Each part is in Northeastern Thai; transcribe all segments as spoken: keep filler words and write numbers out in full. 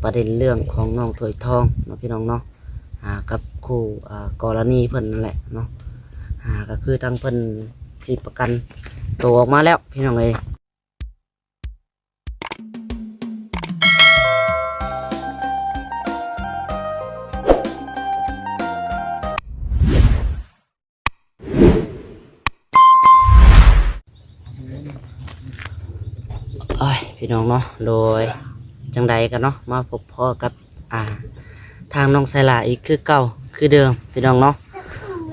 ประเด็นเรื่องของน้องถ้วยทองเนาะพี่น้องเนาะ อ่า กับคู่ อ่า กรณีเพิ่นนั่นแหละเนาะ อ่า ก็คือทางเพิ่นสิประกันตัวออกมาแล้วพี่น้องเอ้ย โอ้ย พี่น้องเนาะ โดย จังใดกันเนาะ มาพบพ้อกับ อ่า ทางน้องไซลาอีกคือเก่า คือเดิม พี่น้องเนาะ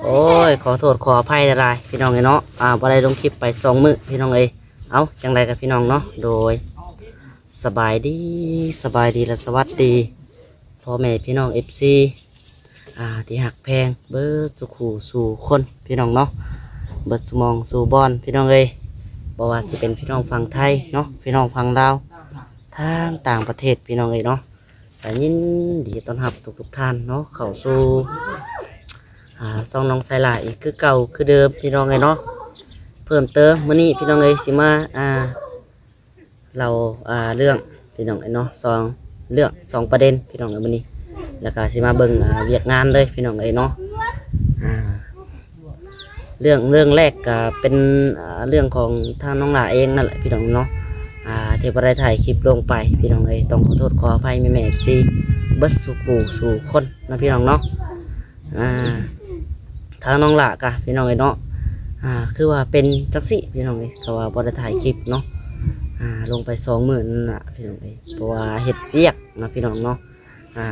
โอ้ย ขอโทษขออภัยหลายๆ พี่น้องเอ้ยเนาะ อ่า บ่ได้ลงคลิปไปสองมื้อ พี่น้องเอ้ย เอ้า จังใดกับพี่น้องเนาะ โดย สบายดี สบายดีและสวัสดี พ่อแม่พี่น้อง เอฟซี อ่า ที่ฮักแพง เบิดสู่คู่สู่คน พี่น้องเนาะ เบิดสู่หม่องสู่บ่อน พี่น้องเอ้ย บ่ว่าสิเป็นพี่น้องฝั่งไทยเนาะ พี่น้องฝั่งลาว ทางต่างประเทศ พี่น้องเอ้ยเนาะ ก็ยินดีต้อนรับทุกๆท่านเนาะ เข้าสู่ อ่า ช่องน้องไซลาอีกคือเก่าคือเดิม พี่น้องเอ้ยเนาะ เพิ่มเติมมื้อนี้ พี่น้องเอ้ย สิมา อ่า เล่า อ่า เรื่อง พี่น้องเอ้ยเนาะ สองเรื่อง สองประเด็น พี่น้องเอ้ย มื้อนี้ แล้วก็สิมาเบิ่ง อ่า เวียกงานเลย พี่น้องเอ้ยเนาะ อ่า เรื่อง เรื่องแรกก็เป็น อ่า เรื่องของทางน้องหล่าเองนั่นแหละ พี่น้องเนาะ อ่า ที่บ่ได้ถ่ายคลิปลงไป พี่น้องเอ้ย ต้องขอโทษขออภัยแม่ๆ เอฟซี เบิดสู่คู่สู่คนนะพี่น้องเนาะ อ่า ทางน้องหล่าก็ พี่น้องเอ้ยเนาะ อ่า คือว่าเป็นจังซี่ พี่น้องเอ้ย ก็ว่าบ่ได้ถ่ายคลิปเนาะ อ่า ลงไปสองมื้อนั่นน่ะ พี่น้องเอ้ย เพราะว่าเฮ็ดเวียกนะพี่น้องเนาะ อ่า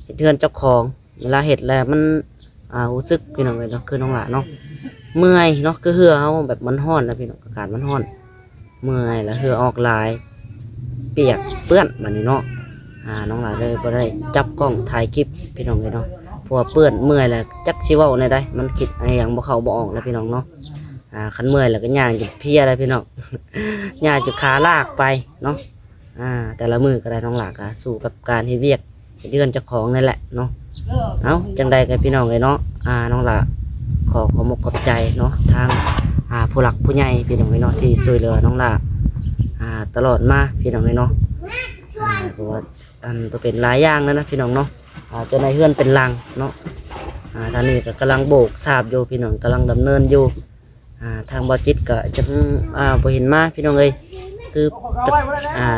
เฮ็ดเฮือนเจ้าของ เวลาเฮ็ดแล้วมัน อ่า รู้สึก พี่น้องเอ้ยเนาะ คือน้องหล่าเนาะ เมื่อยเนาะ คือเฮือเฮาแบบมันร้อนนะพี่น้อง อากาศมันร้อน เมื่อยแล้วเฮือออกหลาย เปียกเปื้อนบัดนี้เนาะ อ่า น้องหล่าเลยบ่ได้จับกล้องถ่ายคลิป พี่น้องเอ้ยเนาะ เพราะว่าเปื้อนเมื่อยแล้วจักสิเว้าแนวใด มันคิดอะหยังบ่เข้าบ่ออกแล้วพี่น้องเนาะ อ่า คันเมื่อยแล้วก็ย่างจนเพลียแล้วพี่น้อง ย่างจนขาลากไปเนาะ อ่า แต่ละมื้อก็ได้ น้องหล่าก็สู้กับการเฮ็ดเวียกเฮ็ดเฮือนเจ้าของนั่นแหละเนาะ เอ้า จังใดก็พี่น้องเอ้ยเนาะ อ่า น้องหล่าขอขอบมกขอบใจเนาะ ทาง อ่า ผู้หลักผู้ใหญ่ พี่น้องเอ้ยเนาะ ที่ช่วยเหลือน้องหล่า อ่า ตลอดมา พี่น้องเอ้ยเนาะ อ่า เพราะว่าอันก็เป็นหลายอย่างแล้วนะพี่น้องเนาะ อ่า จนได้เฮือนเป็นหลังเนาะ อ่า ทางนี้ก็กำลังโบกสาบอยู่ พี่น้อง กำลังดำเนินอยู่ อ่า ทางบ่าวจิตก็จะ อ่า บ่เห็นมา พี่น้องเอ้ย คือ อ่า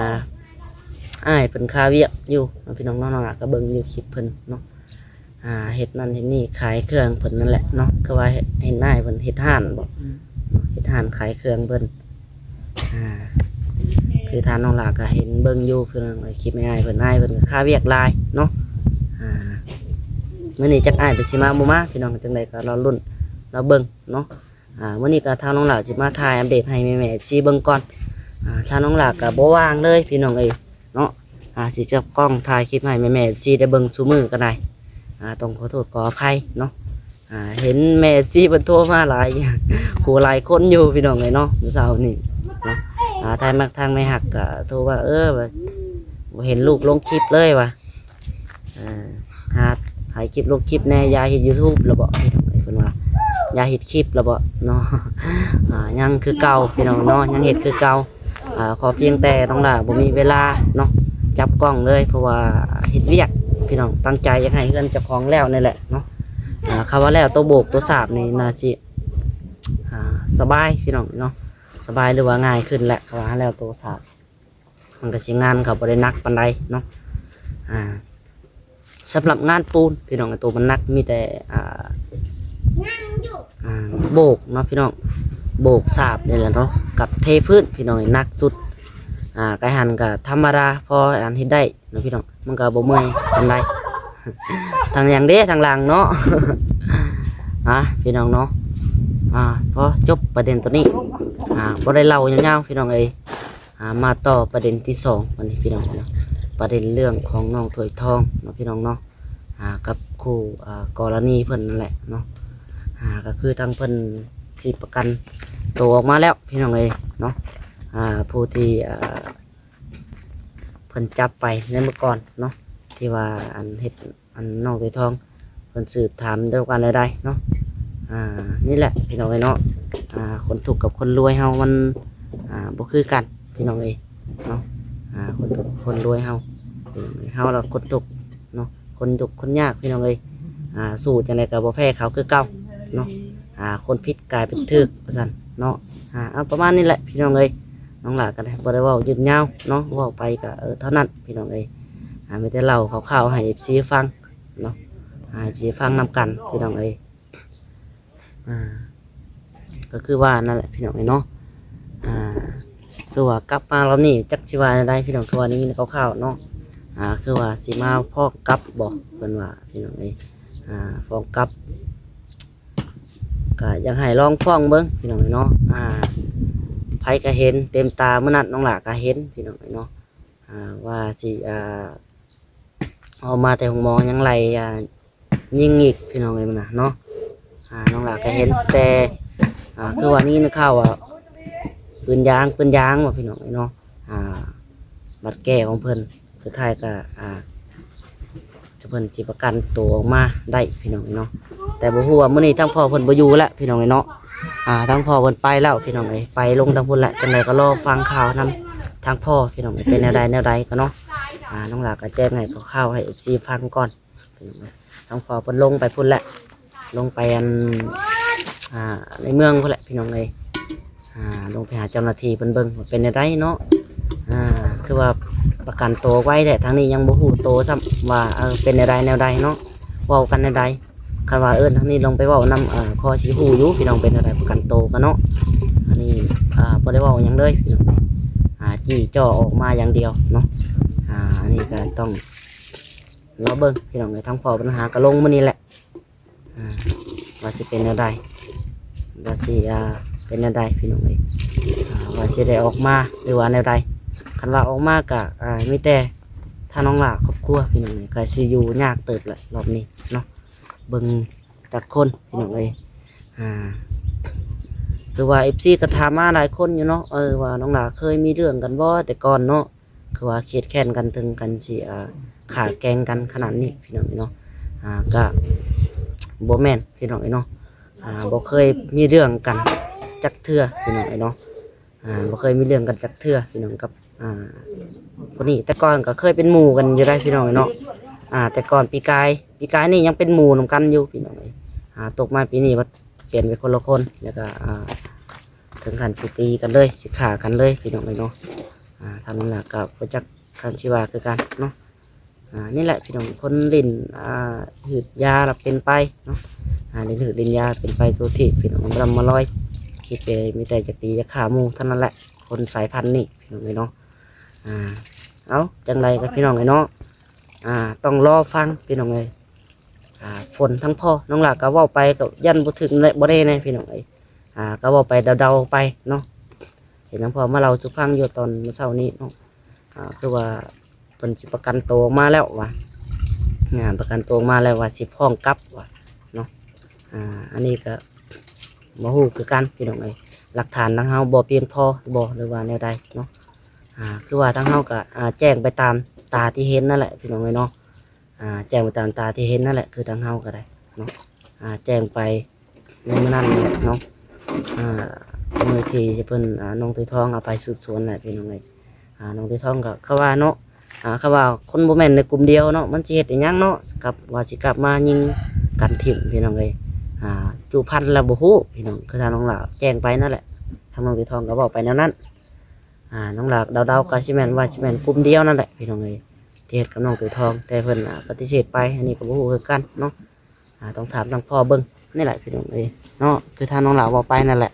อ้ายเพิ่นคาเวียกอยู่เนาะพี่น้องเนาะ น้องหล่าก็เบิ่งอยู่คลิปเพิ่นเนาะ อ่า เฮ็ดนั่นเฮ็ดนี่ ขายเครื่องเพิ่นนั่นแหละเนาะ คือว่าเห็นอ้ายเพิ่นเฮ็ดร้านบ่ เฮ็ดร้านขายเครื่องเพิ่น อ่า คือทางน้องหล่าก็เห็นเบิ่งอยู่ เพิ่นคลิปอ้ายเพิ่น อ้ายเพิ่นก็คาเวียกหลายเนาะ อ่า มื้อนี้จักอ้ายเพิ่นสิมาบ่มา พี่น้อง จังใดก็รอลุ้นรอเบิ่งเนาะ อ่า มื้อนี้ก็ทางน้องหล่าสิมาถ่ายอัปเดตให้แม่ๆ เอฟซี เบิ่งก่อน อ่า ทางน้องหล่าก็บ่ว่างเลยพี่น้องเอ้ยเนาะ อ่า สิจับกล้องถ่ายคลิปให้แม่ๆ เอฟซี ได้เบิ่งซุมื้อก็ได้ อ่า ต้องขอโทษขออภัยเนาะ อ่า เห็นแม่ เอฟซี เพิ่นโทรมาหลาย ผู้หลายคนอยู่พี่น้องเอ้ยเนาะ มื้อเช้านี้เนาะ อ่า ทางมักทางไม่ฮักก็โทรว่า เออ ว่าบ่เห็นลูกลงคลิปเลยว่ะ อ่า หาถ่ายคลิปลงคลิปแหน่ อย่าเฮ็ด YouTube แล้วบ่ เพิ่นว่า อย่าเฮ็ดคลิปแล้วบ่เนาะ อ่า ยังคือเก่าพี่น้องเนาะ ยังเฮ็ดคือเก่า อ่า ขอเพียงแต่น้องหล่าบ่มีเวลาเนาะ จับกล้องเลย เพราะว่าเฮ็ดเวียกพี่น้อง ตั้งใจอยากให้เฮือนเจ้าของแล้วนี่แหละเนาะ อ่า คำว่าแล้วตัวโบกตัวสาบนี่น่าสิ อ่า สบายพี่น้องเนาะ สบายหรือว่าง่ายขึ้นแหละ คำว่าแล้วตัวสาบ มันก็สิงานก็บ่ได้หนักปานใดเนาะ อ่า สำหรับงานปูนพี่น้อง ตัวมันหนักมีแต่ อ่า อ่า โบกเนาะพี่น้อง โบกสาบนี่แหละเนาะ กับเทพื้นพี่น้อง หนักสุด อ่า ไกหันก็ธรรมดา พออันเฮ็ดได้เนาะพี่น้อง มันก็บ่เมื่อยปานใด ทางอย่างเด้ทางหลังเนาะ อ่ะพี่น้องเนาะ อ่า พอจบประเด็นตัวนี้ อ่า บ่ได้เล่ายาวๆ พี่น้องเอ้ย อ่า มาต่อประเด็นที่สอง วันนี้พี่น้องเนาะ ประเด็นเรื่องของน้องถ้วยทองเนาะพี่น้องเนาะ อ่า กับคู่ อ่า กรณีเพิ่นนั่นแหละเนาะ อ่า ก็คือทางเพิ่นสิประกันตัวออกมาแล้วพี่น้องเอ้ยเนาะ อ่า ผู้ที่ อ่า เพิ่นจับไปในเมื่อก่อนเนาะ ที่ว่าอันเฮ็ด อันน้องถ้วยทอง เพิ่นสืบถามด้วยกันใดๆ เนาะ อ่า นี่แหละพี่น้องเอ้ยเนาะ อ่า คนทุกข์กับคนรวยเฮามัน อ่า บ่คือกันพี่น้องเอ้ยเนาะ อ่า คนทุกข์คนรวยเฮา เฮาละคนทุกข์เนาะ คนทุกข์คนยากพี่น้องเอ้ย อ่า สู้จั่งใดก็บ่แพ้เขาคือเก่าเนาะ อ่า คนผิดกลายเป็นถูกว่าซั่นเนาะ อ่า เอาประมาณนี้แหละพี่น้องเอ้ย น้องหลาก็ได้ บ่ได้เว้ายืดยาวเนาะ เว้าไปก็ เออ เท่านั้นพี่น้องเอ้ย อ่า มีแต่เล่าคร่าวๆให้ เอฟซี ฟังเนาะ อ่า เอฟซี ฟังนำกันพี่น้องเอ้ย อ่า ก็คือว่านั่นแหละพี่น้องเอ้ยเนาะ อ่า คือว่ากลับมารอบนี้จักสิว่าแนวใดพี่น้อง คือว่านี้คร่าวๆเนาะ อ่า คือว่าสิมาฟ้องกลับบ่ เพิ่นว่าพี่น้องเอ้ย อ่า ฟ้องกลับ ก็อยากให้ลองฟ้องเบิ่งพี่น้องเอ้ยเนาะ อ่า ไผก็เห็นเต็มตา มื้อนั้นน้องหลาก็เห็นพี่น้องเอ้ยเนาะ อ่า ว่าสิ อ่า ออกมาแต่โรงหมอยังไล่ อ่า ยิงอีกพี่น้องเอ้ย มื้อนั้นเนาะ อ่า น้องหลาก็เห็นแต่ อ่า คือว่านี้ในข่าวว่าปืนยาง ปืนยางว่าพี่น้องเอ้ยเนาะ อ่า บัดแก้ของเพิ่น สุดท้ายก็ อ่า เพิ่นสิประกันตัวออกมาได้พี่น้องเอ้ยเนาะ แต่บ่ฮู้ว่ามื้อนี้ทางพ่อเพิ่นบ่อยู่แล้วพี่น้องเอ้ยเนาะ อ่า ทางพ่อเพิ่นไปแล้วพี่น้องเอ้ย ไปลงทางพุ้นแล้ว จั่งใดก็รอฟังข่าวนำทางพ่อพี่น้องเอ้ย เป็นแนวใดแนวใดก็เนาะ อ่า น้องหลาก็แจ้งให้คร่าวๆให้ เอฟซี ฟังก่อนพี่น้องเอ้ย ทางพ่อเพิ่นลงไปพุ้นแล้ว ลงไปอัน อ่า ในเมืองพุ้นแหละพี่น้องเอ้ย อ่า ลงไปหาเจ้าหน้าที่เพิ่นเบิ่งว่าเป็นแนวใดเนาะ อ่า คือว่าประกันตัวไว้แท้ ทางนี้ยังบ่ฮู้โตซ้ำว่า เออ เป็นแนวใดแนวใดเนาะ เว้ากันแนวใด คันว่าเอิ้นทางนี้ลงไปเว้านำ เอ่อ พอสิฮู้อยู่พี่น้อง เป็นแนวใดประกันตัวกันเนาะ อันนี้ อ่า บ่ได้เว้าหยังเลยพี่น้อง อ่า จี้จ่อออกมาอย่างเดียวเนาะ อ่า อันนี้ก็ต้องรอเบิ่งพี่น้องเอ้ย ทางพ่อเพิ่นหาก็ลงมื้อนี้แหละ อ่า ว่าสิเป็นแนวใด ว่าสิ อ่า เป็นแนวใดพี่น้องเอ้ย อ่า ว่าสิได้ออกมาหรือว่าแนวใด คันว่าออกมาก็ อ่า มีแต่ถ้าน้องหลาครอบครัวพี่น้องเอ้ย ก็สิอยู่ยากเติบแหละรอบนี้เนาะ เบิ่งจากคนพี่น้องเอ้ย อ่า คือว่า เอฟซี ก็ถามมาหลายคนอยู่เนาะ เออ ว่าน้องหลาเคยมีเรื่องกันบ่แต่ก่อนเนาะ คือว่าเครียดแค้นกันถึงกันสิ อ่า ฆ่าแกล้งกันขนาดนี้พี่น้องเนาะ อ่า ก็บ่แม่นพี่น้องเนาะ อ่า บ่เคยมีเรื่องกันจักเทื่อพี่น้องเนาะ อ่า บ่เคยมีเรื่องกันจักเทื่อพี่น้องกับ อ่า คนนี้ แต่ก่อนก็เคยเป็นหมู่กันอยู่ได้พี่น้องเนาะ อ่า แต่ก่อนปีกาย ปีกายนี่ยังเป็นหมู่นำกันอยู่พี่น้องเอ้ย อ่า ตกมาปีนี้บัดเปลี่ยนเป็นคนละคน แล้วก็ อ่า ถึงขั้นสิตีกันเลย สิฆ่ากันเลยพี่น้องเอ้ยเนาะ อ่า ทางนั้นน่ะก็บ่จักคันสิว่าคือกันเนาะ อ่า นี่แหละพี่น้อง คนเล่น อ่า หืดยาละเป็นไปเนาะ อ่า เล่นหืดเล่นยาเป็นไปตัวทีบพี่น้อง บ่ลำบ่ลอย คิดไปมีแต่จะตีจะฆ่าหมู่เท่านั้นแหละ คนสายพันธุ์นี่พี่น้องเอ้ยเนาะ อ่า เอาจั่งใดก็พี่น้องเอ้ยเนาะ อ่า ต้องรอฟังพี่น้องเอ้ย อ่า ฝนทั้งพ่อ น้องหลาก็เว้าไปก็ยันบ่ถึงและบ่ได้แน่พี่น้องเอ้ย อ่า ก็เว้าไปเดาๆไปเนาะ เห็นทั้งพ่อมาเล่าสู่ฟังอยู่ตอนมื้อเช้านี้เนาะ อ่า คือว่าเพิ่นสิประกันตัวออกมาแล้วว่า อ่า ประกันตัวออกมาแล้วว่าสิฟ้องกลับว่าเนาะ อ่า อันนี้ก็บ่ฮู้คือกันพี่น้องเอ้ย หลักฐานทางเฮาบ่เพียงพอบ่ หรือว่าแนวใดเนาะ อ่า คือว่าทางเฮาก็ อ่า แจ้งไปตามตาที่เห็นนั่นแหละพี่น้องเอ้ยเนาะ อ่า แจ้งไปตามตาที่เห็นนั่นแหละ คือทางเฮาก็ได้เนาะ อ่า แจ้งไปในมื้อนั้นนั่นแหละเนาะ อ่า มื้อที่เพิ่น อ่า น้องตุ้ยทองเอาไปสืบสวนแหละพี่น้องเอ้ย อ่า น้องตุ้ยทองก็ เขาว่าเนาะ อ่า เขาว่าคนบ่แม่นในกลุ่มเดียวเนาะ มันสิเฮ็ดอิหยังเนาะ กับว่าสิกลับมายิงกันถิ่มพี่น้องเอ้ย อ่า จุพันแล้วบ่ฮู้พี่น้อง คือทางน้องหลาแจ้งไปนั่นแหละ ทางน้องตุ้ยทองก็เว้าไปแนวนั้น อ่า น้องหลาเดาๆก็สิแม่นว่าสิแม่นกลุ่มเดียวนั่นแหละพี่น้องเอ้ย ที่เฮ็ดกับน้องตุ้ยทอง แต่เพิ่น อ่า ปฏิเสธไป อันนี้ก็บ่ฮู้คือกันเนาะ อ่า ต้องถามทางพ่อเบิ่งนี่แหละพี่น้องเอ้ยเนาะ คือทางน้องหลาเว้าไปนั่นแหละ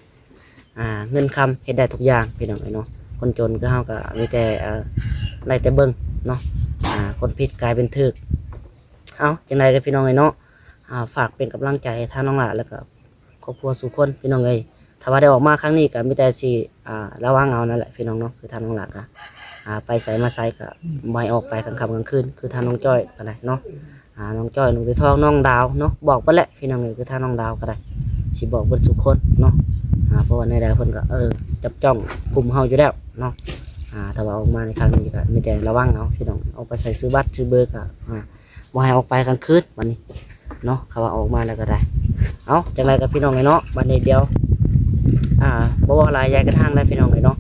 อ่า เงินคำเฮ็ดได้ทุกอย่างพี่น้องเอ้ยเนาะ คนจนคือเฮาก็มีแต่ เอ่อ ได้แต่เบิ่งเนาะ อ่า คนผิดกลายเป็นถูก เอาจั่งใดก็พี่น้องเอ้ยเนาะ อ่า ฝากเป็นกำลังใจให้ทางน้องหลาแล้วก็ครอบครัวสู่คนพี่น้องเอ้ย ถ้าว่าได้ออกมาครั้งนี้ก็มีแต่สิ อ่า ระวังเอานั่นแหละพี่น้องเนาะ คือทางน้องหลาก็ อ่า ไปไสมาไสก็บ่ให้ออกไปกลางค่ำกลางคืน คือทางน้องจ้อยก็ได้เนาะ อ่า น้องจ้อย น้องตุ้ยทอง น้องดาวเนาะ บอกเบิดแหละพี่น้องเอ้ย คือทางน้องดาวก็ได้ สิบอกเบิดสู่คนเนาะ อ่า เพราะว่าแนวใดเพิ่นก็ เออ จับจ้องกลุ่มเฮาอยู่แล้วเนาะ อ่า ถ้าว่าออกมาในครั้งนี้ก็มีแต่ระวังเอาพี่น้อง ออกไปไสซื้อบัตรซื้อเบอร์ก็ อ่า บ่ให้ออกไปกลางคืนบัดนี้เนาะ เขาว่าออกมาแล้วก็ได้ เอาจั่งใดก็พี่น้องเอ้ยเนาะ บัดนี้เดี๋ยว อ่า บ่เว้าหลายยายกระทั่งได้พี่น้องเอ้ยเนาะ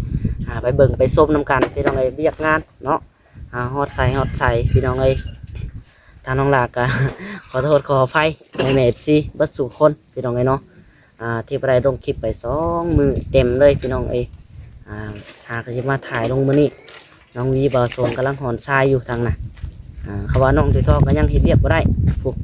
อ่า ไปเบิ่งไปชมนำกันพี่น้องเอ้ย เวียกงานเนาะ อ่า ฮอดไสฮอดไส พี่น้องเอ้ย ทางน้องหลากะ ขอโทษขออภัย แม่ๆ เอฟซี เบิดสู่คน พี่น้องเอ้ยเนาะ อ่า ที่บ่ได้ลงคลิปไปสองมื้อเต็มเลย พี่น้องเอ้ย อ่า หากะสิมาถ่ายลงมื้อนี้ น้องวีบ่าวสงกำลังหอนทรายอยู่ทางน่ะ อ่า เขาว่าน้องถุยทองก็ยังเฮ็ดเวียกบ่ได้ พุ้น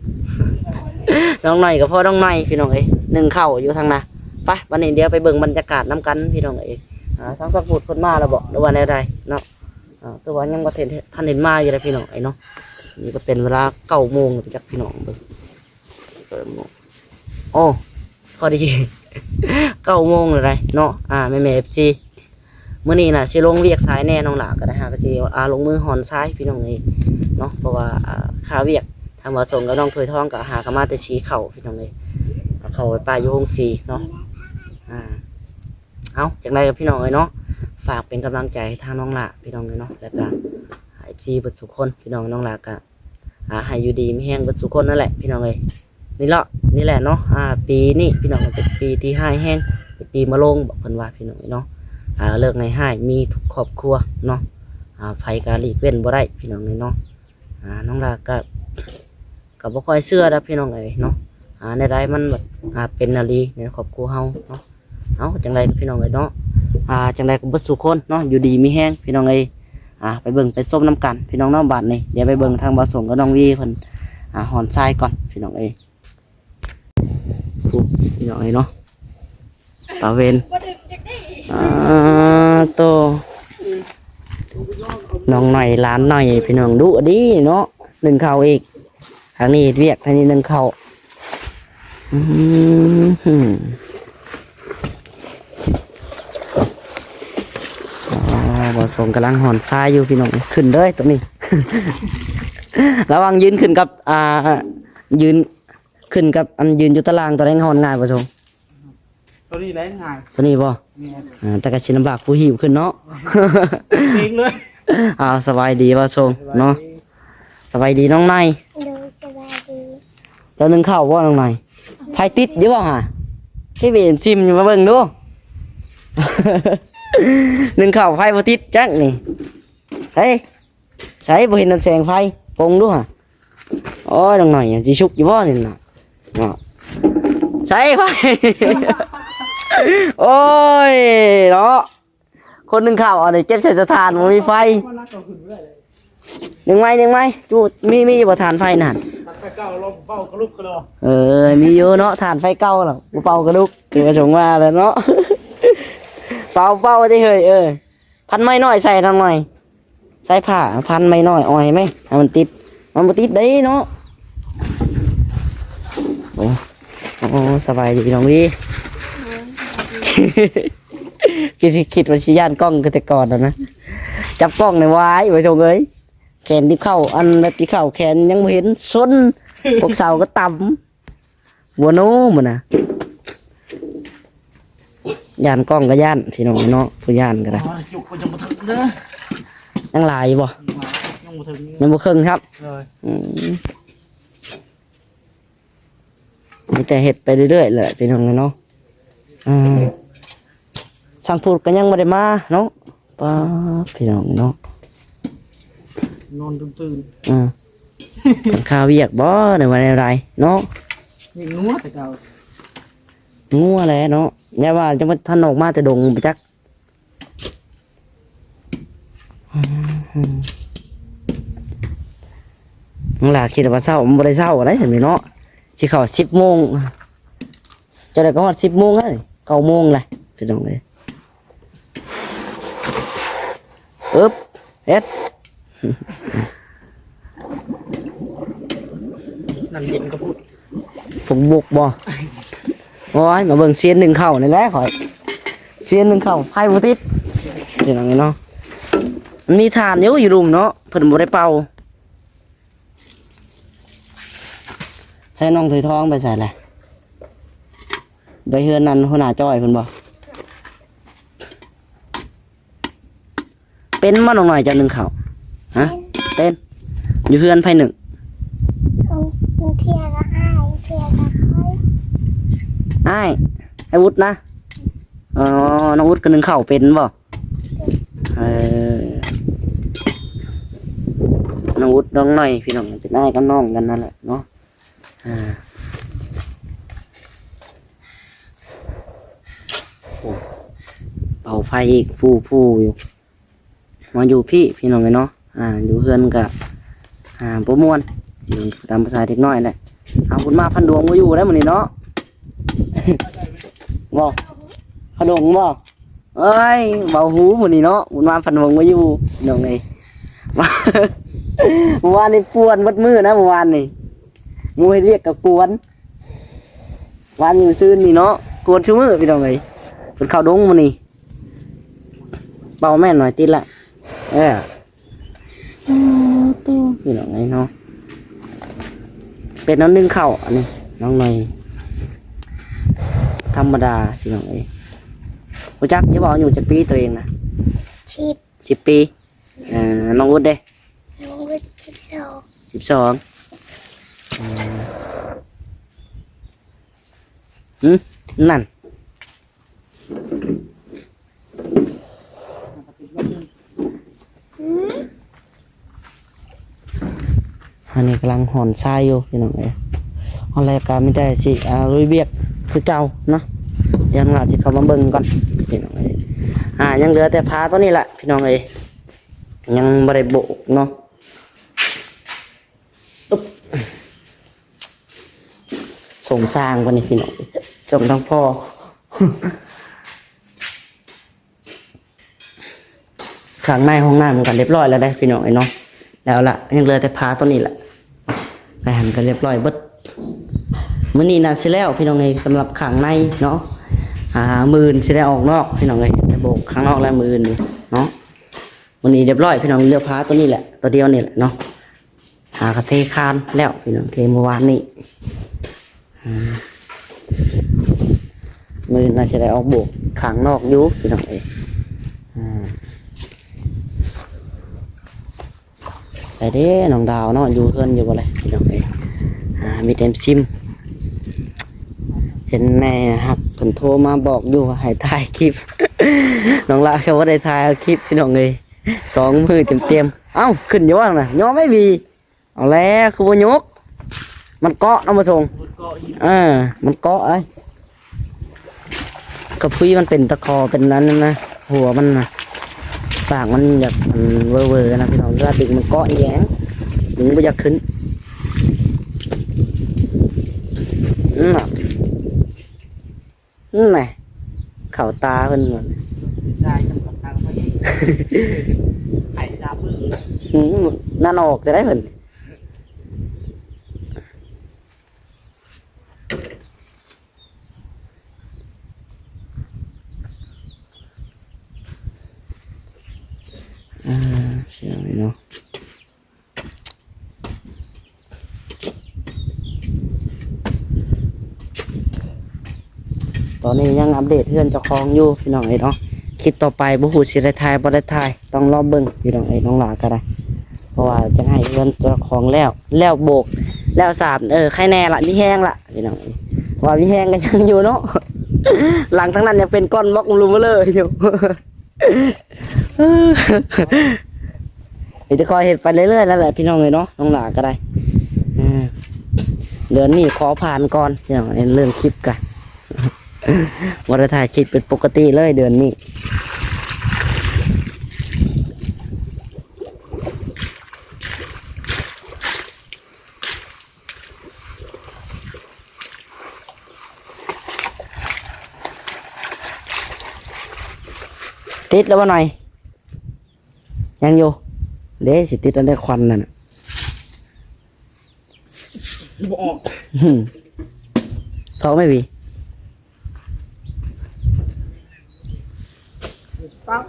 น้องหน่อยก็พ่อน้องหน่อย พี่น้องเอ้ย นึ่งข้าวอยู่ทางน่ะ ไป บัดนี้เดี๋ยวไปเบิ่งบรรยากาศนำกัน พี่น้องเอ้ย อ่า ทางสักพูดเพิ่นมาแล้วบ่ หรือว่าแนวใดเนาะ อ่า แต่ว่ายังบ่ทัน ทันเห็นมาอยู่เลยพี่น้องเอ้ยเนาะ นี่ก็เป็นเวลาเก้าโมงแล้วจักพี่น้องเบิ่ง เก้าโมง โอ้ พอดี เก้าโมงแล้วไดเนาะ อ่า แม่ๆ เอฟซี มื้อนี้น่ะสิลงเวียกทรายแน่น้องหลาก็ได้ หากะสิ อ่า ลงมือหอนทรายพี่น้องเอ้ยเนาะ เพราะว่า อ่า ค่าเวียก ทางบ่าวสงกับน้องถ้วยทองก็หากะมาแต่สีข้าวพี่น้องเอ้ย เอาข้าวไปป้าอยู่โฮงสีเนาะ อ่า เอา จังใดกับพี่น้องเอ้ยเนาะ ฝากเป็นกำลังใจให้ทางน้องหลาพี่น้องเอ้ยเนาะ แล้วก็เอฟซี เบิดสู่คน พี่น้องน้องหลาก็ อ่า ให้อยู่ดีมีแฮงเบิดสู่คนนั่นแหละพี่น้องเอ้ย นี่เลาะ นี่แหละเนาะ อ่า ปีนี้พี่น้องเป็นปีที่ร้ายแฮง เป็นปีมะโรงบอกเพิ่นว่าพี่น้องเอ้ยเนาะ อ่า เลิกร้ายๆ มีทุกครอบครัวเนาะ อ่า ไผก็หลีกเว้นบ่ได้พี่น้องเอ้ยเนาะ อ่า น้องหลาก็ ก็บ่ค่อยเชื่อดอกพี่น้องเอ้ยเนาะ อ่า แนวใดมันแบบ อ่า เป็นแนวดีในครอบครัวเฮาเนาะ เอา จังใดก็พี่น้องเอ้ยเนาะ อ่า จังใดก็เบิดสู่คนเนาะ อยู่ดีมีแฮงพี่น้องเอ้ย อ่า ไปเบิ่งไปชมนำกันพี่น้องเนาะ บัดนี้ เดี๋ยวไปเบิ่งทางบ่าวสงกับน้องวีเพิ่น อ่า หอนทรายก่อนพี่น้องเอ้ย พุ้น พี่น้องเอ้ยเนาะ ตาเวน อ่า โต น้องหน่อยหลานหน่อยพี่น้อง ดุดีเนาะ นึ่งข้าวอีก ทางนี้เฮ็ดเวียก ทางนี้นึ่งข้าว อืม อ่า บ่าวสงกำลังหอนทรายอยู่พี่น้อง ขึ้นเด้อตัวนี้ ระวังยืนขึ้นกับ อ่า ยืน ขึ้นกับอันยืนอยู่ตารางตัวใดหอนง่ายบ่าวสง ตัวนี้แหละง่าย ตัวนี้บ่ แม่น อ่า แต่ก็สิลำบากผู้หิ้วขึ้นเนาะ เองเลย อ่า สบายดีบ่าวสงเนาะ สบายดีน้องนาย โดย สบายดี เจ้านึ่งข้าวบ่น้องนาย ไฟติดอยู่บ่ฮะ ที่ไปเห็นซิมอยู่มาเบิ่งดู นึ่งข้าวไฟบ่ติดจักนี่ เฮ้ย ใส่บ่เห็นน้ำแสงไฟ ปงดูฮะ โอ้ย น้องหน่อย สิสุกอยู่บ่นี่น่ะ เนาะ ใส่ไฟ โอ้ย เนาะ คนนึ่งข้าวอันนี้เก็บใส่ถ่านบ่มีไฟ นึ่งไม้ นึ่งไม้ จูด มี มีอยู่บ่ถ่านไฟนั่น ตัดไปเก่าลมเป่ากระลุกกระดอ เออ มีอยู่เนาะ ถ่านไฟเก่าล่ะ บ่เป่ากระลุก คือว่าสงว่าแล้วเนาะ เป่า เป่าได้เฮ้ย เออ พันไม้น้อยใส่ทำไม ใส่ผ้าพันไม้น้อยอ่อยไหม ให้มันติด มันบ่ติดได้เนาะ โอ้ โอ้ สบายดีพี่น้องวี คิด คิดว่าสิย้านกล้องคือแต่ก่อนแล้วนะ จับกล้องในวายไว้ชงเอ้ย แขนติดเข่า อันแบบติดเข่าแขนยังบ่เห็น ซน พวกเสาก็ต่ำ บัวโน้มนะ ย้านกล้องก็ย้านพี่น้องเนาะ ผู้ย้านก็ได้ อ๋อ จุกก็จะบ่ถึงเด้อ ยังหลายอยู่บ่ ยังบ่ถึง ยังบ่ครึ่งครับ เลย อืม มีแต่เฮ็ดไปเรื่อยๆแหละพี่น้องเนาะ อ่า ช่างพูดก็ยังบ่ได้มาเนาะ ป๊าด พี่น้องเนาะ นอนตื่นๆ อ่า ข้าวเวียกบ่ ในวันอะไรเนาะ เลี้ยงงัวแต่เก่า งัวแหละเนาะ อย่าว่าจะมาทันออกมาแต่ดงไปจัก น้องหลาคิดว่าเช้า มันบ่ได้เช้าอะไรเห็นไหมเนาะ สิเข้าสิบโมง เจ้าได้ก็ฮอดสิบโมงแล้วนี่ เก้าโมงแล้วพี่น้องเอ้ย อึ๊บ เอ็ด น้ำเย็นก็พูด พวกบุกบ่ โอ้ย มาเบิ่งเซียนนึ่งข้าวนี่แหละข้อย เซียนนึ่งข้าวไฟบ่ติด พี่น้องเนาะ มันมีถ่านอยู่ อยู่ลุ่มเนาะ เพิ่นบ่ได้เป่า ใส่น้องถ้วยทองไปใส่แหละ ไปเฮือนนั่นหัวหน้าจ้อยเพิ่นบ่ เป็นบ่น้องน้อยเจ้านึ่งข้าว ฮะ เป็น อยู่เฮือนไผนึ่ง บางเทื่อก็อ้าย บางเทื่อก็ข้อย อ้าย อ้ายวุฒินะ อ๋อ น้องวุฒิก็นึ่งข้าวเป็นบ่ เออ น้องอุดน้องหน่อยพี่น้อง เป็นอ้ายกับน้องกันนั่นแหละเนาะ อ่า โอ้ เป่าไฟอีก ฟู่ๆ อยู่ มาอยู่พี้ พี่น้องเอ้ยเนาะ อ่า อยู่เฮือนก็ อ่า บ่ม่วน อยู่ตามภาษาเด็กน้อยแหละ เอาบุญมาพันดวงบ่อยู่แล้วมื้อนี้เนาะ บ่ พันดวงบ่ เอ้ย เบาหูมื้อนี้เนาะ บุญมาพันดวงบ่อยู่ พี่น้องเอ้ย เมื่อวานนี่ป่วนเบิดมื้อนะ เมื่อวานนี่ หมู่เฮ็ดเวียกก็กวน วานอยู่ซื่นนี่เนาะ กวนซุมื้อ พี่น้องเอ้ย เพิ่นเข้าดงมื้อนี้ เป่าแม่นหน่อยติดละ เออ โอ้โต พี่น้องเอ้ยเนาะ เป็นน้ำนึ่งข้าวอันนี้ น้องหน่อย ธรรมดา พี่น้องเอ้ย รู้จักอยู่บ่ อายุจักปีตัวเองนะ สิบ สิบปี อ่า น้องอุดเด้ น้องอุด สิบสอง สิบสอง อืม หึ นั่น อันนี้กำลังหอนทรายอยู่พี่น้องเอ้ย เอาแล้วก็มีแต่สิ อ่า ลุยเวียกคือเก่าเนาะ เดี๋ยวน้องหลานสิเข้ามาเบิ่งก่อนพี่น้องเอ้ย อ่า ยังเหลือแต่ผาตัวนี้แหละพี่น้องเอ้ย ยังบ่ได้โบกเนาะ อึ๊บ ส่งสร้างปะนี่พี่น้อง ส่งทั้งพ่อ ข้างในห้องน้ำมันก็เรียบร้อยแล้วได้พี่น้องเอ้ยเนาะ แล้วละยังเหลือแต่ผาตัวนี้แหละ ไปหันก็เรียบร้อยเบิด มื้อนี้น่าสิแล้วพี่น้องเอ้ย สำหรับข้างในเนาะ อ่า มื้ออื่นสิได้ออกนอกพี่น้องเอ้ย ไปโบกข้างนอกแล้วมื้ออื่นนี่เนาะ มื้อนี้เรียบร้อยพี่น้อง เหลือผาตัวนี้แหละ ตัวเดียวนี่แหละเนาะ หากะเทคานแล้วพี่น้อง เทเมื่อวานนี้ อ่า มื้อน่าจะได้ออกโบกข้างนอกอยู่พี่น้องเอ้ย อ่า ไปเด้น้องดาวเนาะ อยู่เฮือนอยู่บ่เลยพี่น้องเอ้ย อ่า มีแต่ซิม เห็นแม่ฮักเพิ่นโทรมาบอกอยู่ว่าให้ถ่ายคลิป น้องละก็บ่ได้ถ่ายคลิปพี่น้องเอ้ย สองมื้อเต็มๆ เอ้า ขึ้นอยู่ว่าน่ะ ยอมไม่มี เอาแล้ว คือบ่ยก มันเกาะเนาะบ่ส่ง มันเกาะอีก เออ มันเกาะไอ้ กระพุ้ยมันเป็นตะขอเป็นนั้นนะ หัวมันนะ ปากมันอยาก มันเวอร์ๆนะพี่น้อง ถ้าดึงมันเกาะแยง ดึงบ่อยากขึ้น อืมน่ะ นั่นแหละ เข้าตาเพิ่นหมด เป็นทรายจำกัดทางเขาเอง ไข่ดำมือ อืม นั่นออกจะได้เพิ่น อ่า เสียงเลยเนาะ ตอนนี้ยังอัปเดตเฮือนเจ้าของอยู่พี่น้องเอ้ยเนาะ คลิปต่อไปบ่ฮู้สิได้ถ่ายบ่ได้ถ่าย ต้องรอเบิ่งพี่น้องเอ้ย น้องหลาก็ได้ เพราะว่าจะให้เฮือนเจ้าของแล้ว แล้วโบก แล้วสาด เออ ใครแน่ละ มีแฮงละพี่น้องเอ้ย เพราะว่ามีแฮงก็ยังอยู่เนาะ หลังทั้งนั้นยังเป็นก้อนบล็อกลูเบลออยู่ เดี๋ยวจะคอยเฮ็ดไปเรื่อยๆนั่นแหละพี่น้องเอ้ยเนาะ น้องหลาก็ได้ อ่า เดือนนี้ขอผ่านก่อนพี่น้อง เรื่องคลิปกะ บ่ได้ถ่ายคลิปเป็นปกติเลยเดือนนี้ ติดแล้วบ่หน่อย ยังอยู่ เด้สิติดแล้วได้ควันนั่นน่ะ บ่ออก อืม ท้องไม่มี ปั๊บ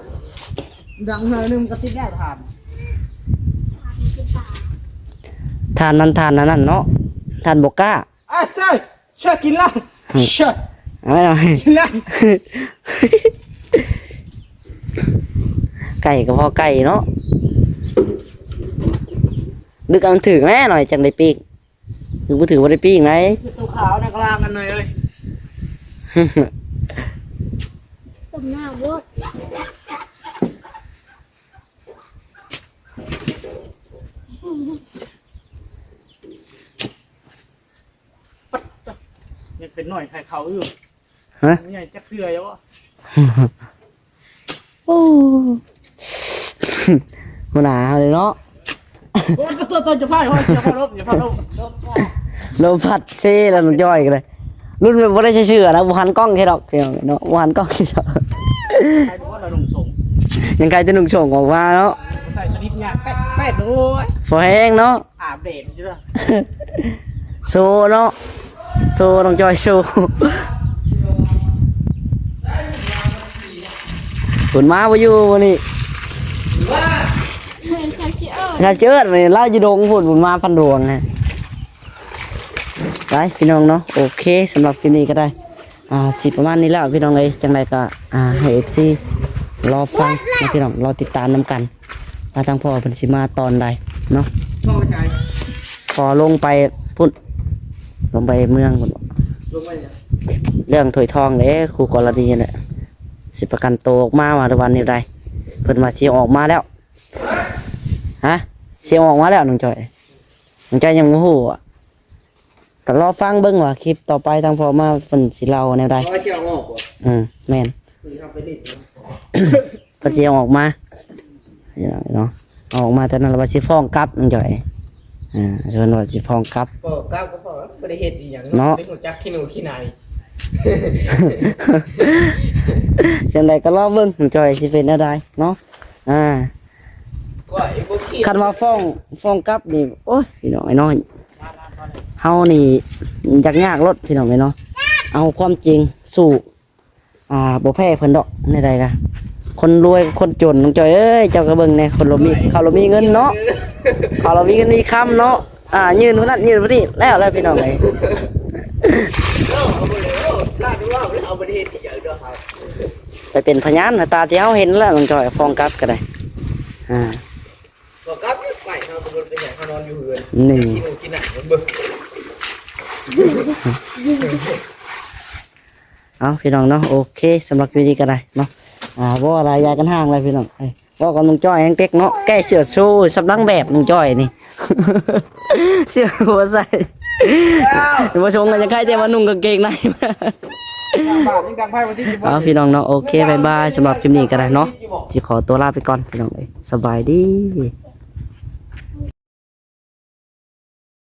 ดังหน่อยนึงก็ติดได้ถ่าน ถ่านนั้นถ่านนั้นนั่นเนาะ ถ่านบ่กล้า อ่ะเซ่เชื่อกินละ อืม เชื่อ เอาไว้หน่อย กินละ ไก่ก็พอไก่เนาะ ดึกเอามันถือแม่หน่อยจังได้ปีก คือบ่ถือว่าได้ปีกไง ตัวขาวในกลางกันหน่อยเลย ต้มน้ำโลด อืม เป็นหน่อยไข่เขาอยู่ ฮะ ไม่ใหญ่จักเทื่อแล้วอะ โอ้ หัวหน้าเฮาเลยเนาะ โอ้ยก็ตัวตัวจะพ่ายห้อยเสียพ่อลบอย่าพ่อลบ ลมพัดเซแล้วน้องจ้อยกันเลย รุ่นแบบบ่ได้ใช้เสื้อนะบ่หันกล้องแค่ดอกพี่น้องเนาะบ่หันกล้องแค่ดอก ใครบอกว่าเราลงส่ง ยังไกลจะนุ่งโฉงออกมาเนาะ ใส่สลิปเนี่ยแป๊ดแป๊ดโอ้ย พอแห้งเนาะ อาบแดดใช่ไหม โซเนาะโซน้องจ้อยโซ คุณมาบ่อยู่วันนี้ ทำชิเออ ถ้าเจิดวันนี้เล่าอยู่ดงพูดบุญมาพันดวงฮะไปพี่น้องเนาะโอเคสำหรับคลิปนี้ก็ได้ อ่าสิประมาณนี้แล้วพี่น้องเอ้ยจังใดก็อ่าให้เอฟซีรอฟังนะพี่น้องรอติดตามนำกันว่าทางพ่อเพิ่นสิมาตอนใดเนาะ พ่อไปไหน พอลงไปพุ่นลงไปเมืองพุ่น ลงไปเนี่ย เรื่องถ้วยทองเด้คู่กรณีเนี่ยสิประกันตัวออกมาว่าวันนี้ใดเพิ่นว่าสิออกมาแล้วฮะสิออกมาแล้วน้องจ้อยน้องจ้อยยังบ่ฮู้อ่ะก็รอฟังเบิ่งว่าคลิปต่อไปทางพ่อมาเพิ่นสิเล่าแนวใด พ่อเชียร์ออกบ่ อืมแม่น คือทำไปดิ เพิ่นสิเอาออกมาเนาะเอาออกมาแต่นั้นแล้วว่าสิฟ้องกลับน้องจ้อยอ่าส่วนว่าสิฟ้องกลับ พ่อก้าวก็พ่อไม่ได้เห็นอีหยัง เนาะ ไม่รู้จักขี้หนูขี้นาย จังใดก็รอเบิ่งน้องจ้อยสิเป็นแนวใดเนาะอ่า ก็ไอ้พวกขี้ คันว่าฟ้องฟ้องกลับนี่โอ้ยพี่น้องไอ้น้อยเฮานี่ยากยากลดพี่น้องไอ้เนาะเอาความจริงสู้อ่าบ่แพ้เพิ่นดอกในใดกะคนรวยกับคนจนน้องจ้อยเอ้ยเจ้าก็เบิ่งแน่คนเรามีเขาเรามีเงินเนาะเขาเรามีเงินมีคำเนาะอ่ายื่นคนนั้นยื่นคนนี้แล้วแล้วพี่น้องเอ้ย เอาไปเลยเอาถ้าดูว่าเอาไปเห็นอีหยังด้วยครับ ไปเป็นพยานนะตาที่เฮาเห็นแล้วน้องจ้อยฟ้องกลับก็ได้อ่า บอกกลับไปเขาก็บ่ไปไหนเขานอนอยู่เฮือน นี่ ขี้หนูขี้นายมันเบิ่ง เอาพี่น้องเนาะโอเคสำหรับคลิปนี้ก็ได้เนาะอ่าบ่อะไรยายกันห่างเลยพี่น้องเอ้ยบ่กับน้องจ้อยยังเต็กเนาะแก้เสื้อโซ่สำลังแบบน้องจ้อยนี่ เสื้อหัวใส่บ่ชงกันจะใครแต่ว่านุ่งกางเกงใน บาทนี่ดังไพ่วันที่สิบ เอาพี่น้องเนาะโอเคบายบายสำหรับคลิปนี้ก็ได้เนาะสิขอตัวลาไปก่อนพี่น้องเอ้ยสบายดี